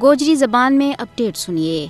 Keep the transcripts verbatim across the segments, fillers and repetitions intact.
گوجری زبان میں اپڈیٹ سنیے۔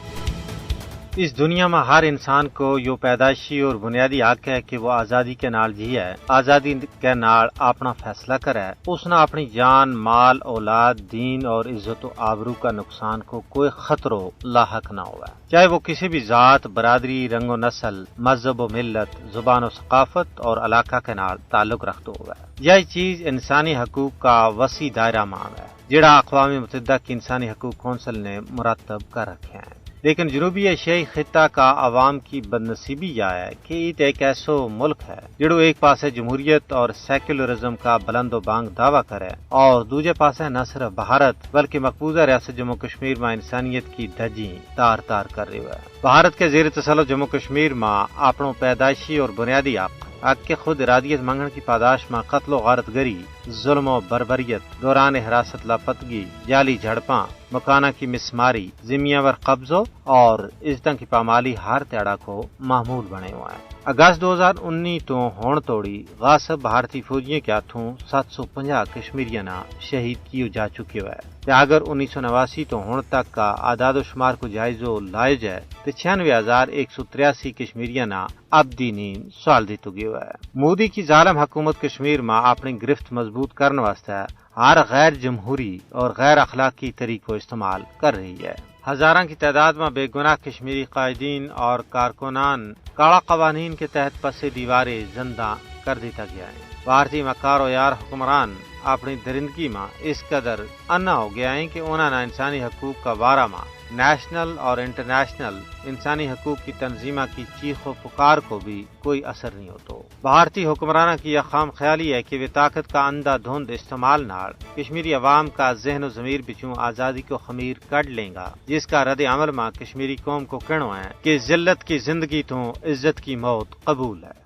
اس دنیا ما ہر انسان کو یوہ پیدائشی اور بنیادی حق ہے کہ وہ آزادی کے نال جیے، آزادی کے نال اپنا فیصلہ کرے۔ اس نا اپنی جان، مال، اولاد، دین اور عزت و آبرو کا نقصان کو کوئی خطرو لاحق نہ ہووے، چاہے وہ کسی بھی ذات، برادری، رنگ و نسل، مذہب و ملت، زبان و ثقافت اور علاقہ کے نال تعلق رکھتو ہووے۔ یاہی چیز انسانی حقوق کا وسیع دائرہ ما آوے، جیڑا اقوام متحدہ کی انسانی حقوق کونسل نے مرتب کر رکھے ہیں۔ لیکن جنوبی ایشیائی خطہ کا عوام کی بدنصیبی یا ہے کہ ایت ایک ایسو ملک ہے جیڑو ایک پاسے جمہوریت اور سیکولرزم کا بلند و بانگ دعوی کرے، اور دوجے پاسے نہ صرف بھارت بلکہ مقبوضہ ریاست جموں و کشمیر ما انسانیت کی دھجی تار تار کر رہیو ہے۔ بھارت کے زیر تسلط جموں و کشمیر ما اپنو پیدائشی اور بنیادی حق، حق کے خود ارادیت منگن کی پاداش ما قتل و غارت گری، ظلم و بربریت، دوران حراست لاپتگی، جعلی جھڑپاں، مکاناں کی مسماری، زمیاں پر قبضو اور عزتاں کی پامالی ہر تیڑا کو معمول بنے ہوئے ہیں۔ اگست دو ہزار انی تو ہون توڑی غاصب بھارتی فوجیوں کے ہاتھوں ست سو پنجاہ کشمیریاں نا شہید کیو جا چکیو ہے۔ تے اگر انیس سو نواسی تو ہون تک کا اعداد و شمار کو جائزو لائے جائے، تے چھیانوے ہزار ایک سو تریاسی کشمیریاں نا اب دی نیند سوال دیتو گیو ہے۔ مودی کی ظالم حکومت کشمیر ما اپنی گرفت مضبوط کرن واسطے ہر غیر جمہوری اور غیر اخلاقی طریقو استعمال کر رہی ہے۔ ہزاراں کی تعداد ما بے گناہ کشمیری قائدین اور کارکنان کاڑا قوانین کے تحت پسے دیوارے زندہ کر دیتا گیا ہیں۔ بھارتی مکار و یار حکمران اپنی درندگی ما اس قدر انا ہو گیا ہیں کہ انہاں نا انسانی حقوق کا بارہ ما نیشنل اور انٹرنیشنل انسانی حقوق کی تنظیماں کی چیخ و پکار کو بھی کوئی اثر نہیں ہوتو۔ بھارتی حکمراناں کی یہ خام خیالی ہے کہ ویہ طاقت کا اندھا دھند استعمال نال کشمیری عوام کا ذہن و ضمیر بچوں آزادی کو خمیر کڈ لیں گا، جس کا رد عمل ما کشمیری قوم کو کہنو ہے کہ ذلت کی زندگی تو عزت کی موت قبول ہے۔